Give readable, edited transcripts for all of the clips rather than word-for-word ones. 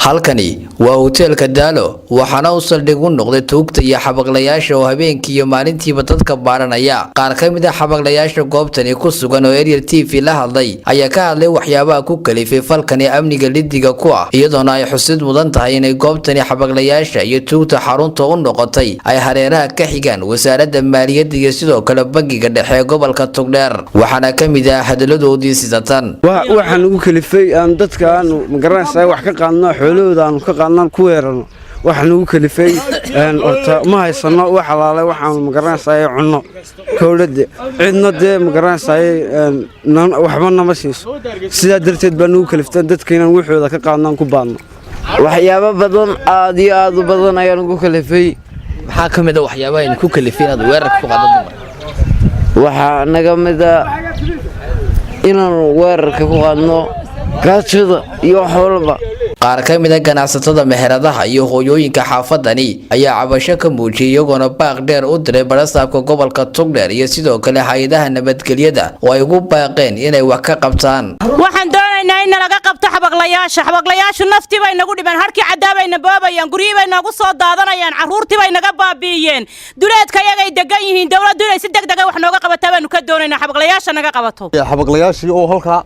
Halkani waa hoteelka Daalo, waxaana u saldhig u noqday tuugta iyo xabaqlayaasha oo habeenkii iyo maalintiiba dadka baaranaya. Qaar ka mid a xabaqlayaasha goobtani ku sugan oo Ariel TV la hadlay ayaa ka hadlay waxyaabaha ku kalifay falkani amniga lidiga ku ah, iyadoona ay xusid mudan tahay inay goobtani xabaqlayaasha iyo tuugta xarunta u noqotay ay hareeraha ka xigaan Wasaaradda Maaliyadda iyo sidoo kale Bangiga Dhexe ee gobolka Togdheer. Waxaana ka mid ah hadaladoodii sidatan. Waxaan ugu kalifay aan dadka aanu magaranaysaa wax ka qaadno, xoolahooda aanu ka qaadnaan ku weerarno, waxaan ugu kalifay horta ma haysano wax alaale waxaanu magaranaysaa cunno kowladde, cidna dee magaranaysaa waxba nama siiso. Sidaa darteed baa nugu kaliftaan dadka inaan waxooda ka qaadnaan ku baadno. Waxyaabo badan, aad iyo aad u badan ayaan ugu kalifay. Maxaa ka mid a waxyaabaha idin ku kalifay inaad weerarka ku qaado dumar? Waxaa naga mida inaanu weerarka ku qaadno gaajada iyo wax walba. Qaar ka mid a ganacsatada meheradaha iyo hooyooyinka xaafadani ayaa cabasho ka muujiyay, iyagoona baaq dheer u diray barasaabka gobolka Togdheer iyo sidoo kale hay-adaha nabadgelyada oo ay ugu baaqeen inay wax ka qabtaan. Waxaan doonaynaa in nalaga qabto xabaqlayaasha. Xabaqlayaashu naftii bay nagu dhibeen, harkii caddaa bayna boobayaan, guryihii bay noogu soo daadanayaan, carruurtii bay naga baabi'iyeen, duleedka yagay degan yihiin. Dowladdu inay si deg dega wax nooga qabataa baanu ka doonaynaa, xabaqlayaasha naga qabato. Xabaqlayaashii oo halkaa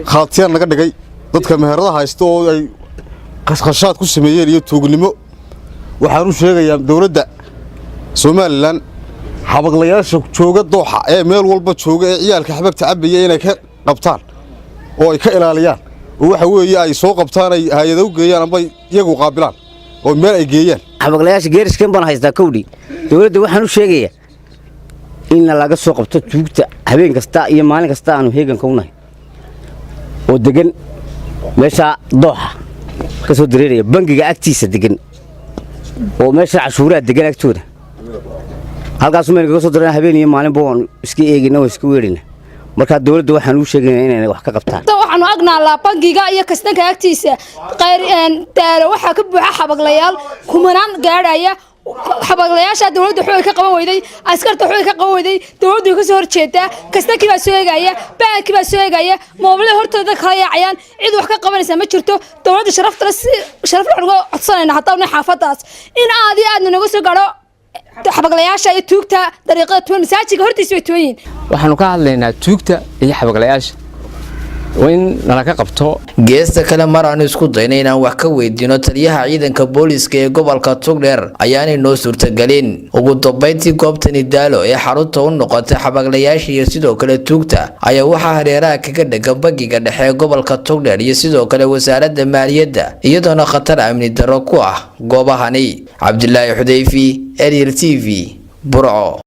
khaatiyaan naga dhigay dadka meheradaha haysta oo ay khashkhashaad ku sameeyeen iyo tuugnimo. Waxaan u sheegayaa dowladda Somaliland, xabaqlayaasha jooga dooxa ee meel walba jooga ee ciyaalka xabagta cabaya inay ka qabtaan oo ay ka ilaaliyaan, oo waxa weeye ay soo qabtaan, ay hay-ada u geeyaan amba iyagu qaabilaan oo meel ay geeyaan. Xabaqlayaasha geerishkan baan haystaa kowdhi. Dowladda waxaan u sheegayaa in laga soo qabto tuugta habeen kasta iyo maalin kasta aanu heeganka u nahay oo degan meesha dooxa ka soo dareeraya, bangiga agtiisa degan oo meesha cashuuraha degan agtooda. Halkaasu mayna kaga soo darana. Habeen iyo maalinba waanu iska eegayna, waan iska weerayna. Markaa dowladda waxaan uu sheegaynaa inay wax ka qabtaan. Waxaanu agnaallaa bangiga iyo kastanka agtiisa. Daalo waxaa ka buuxa xabaglayaal kumanaan gaadhaya. Xabaglayaasha dowladda waxbay ka qaban weyday, askarta waxbay ka qaban weyday, dowladdu way kasoo horjeedaa. Kastankii baa soo eegaya, baankii baa soo eegaya, moobilada hortooda kala yaacayaan. Cid wax ka qabanaysa ma jirto. Dowladda sharaftale si sharaf waxaan uga codsanayna haddaan xaafadaas in aad iyo aadna naga soo gaadho xabaglayaasha iyo tuugta dariiqada tuwan, masaajidka hortiisa bay tuwan yihiin. Waxaanu ka hadlaynaa tuugta iyo xabaglayaasha waa in nala ka qabto. Geesta kale, mar aanu isku dayna inaan wax ka weydiino taliyaha ciidanka booliska ee gobolka Togdheer ayaanay noo suurtagelin. Ugu dambeyntii, goobtani Daalo ee xarunta u noqotay xabaglayaasha iyo sidoo kale tuugta ayaa waxaa hareeraha kaga dhegan Bangiga Dhexe ee gobolka Togdheer iyo sidoo kale Wasaaradda Maaliyadda, iyadoona khatar amni darro ku ah goobahani. Cabdilaahi Xudayfi, Ariel TV, Burco.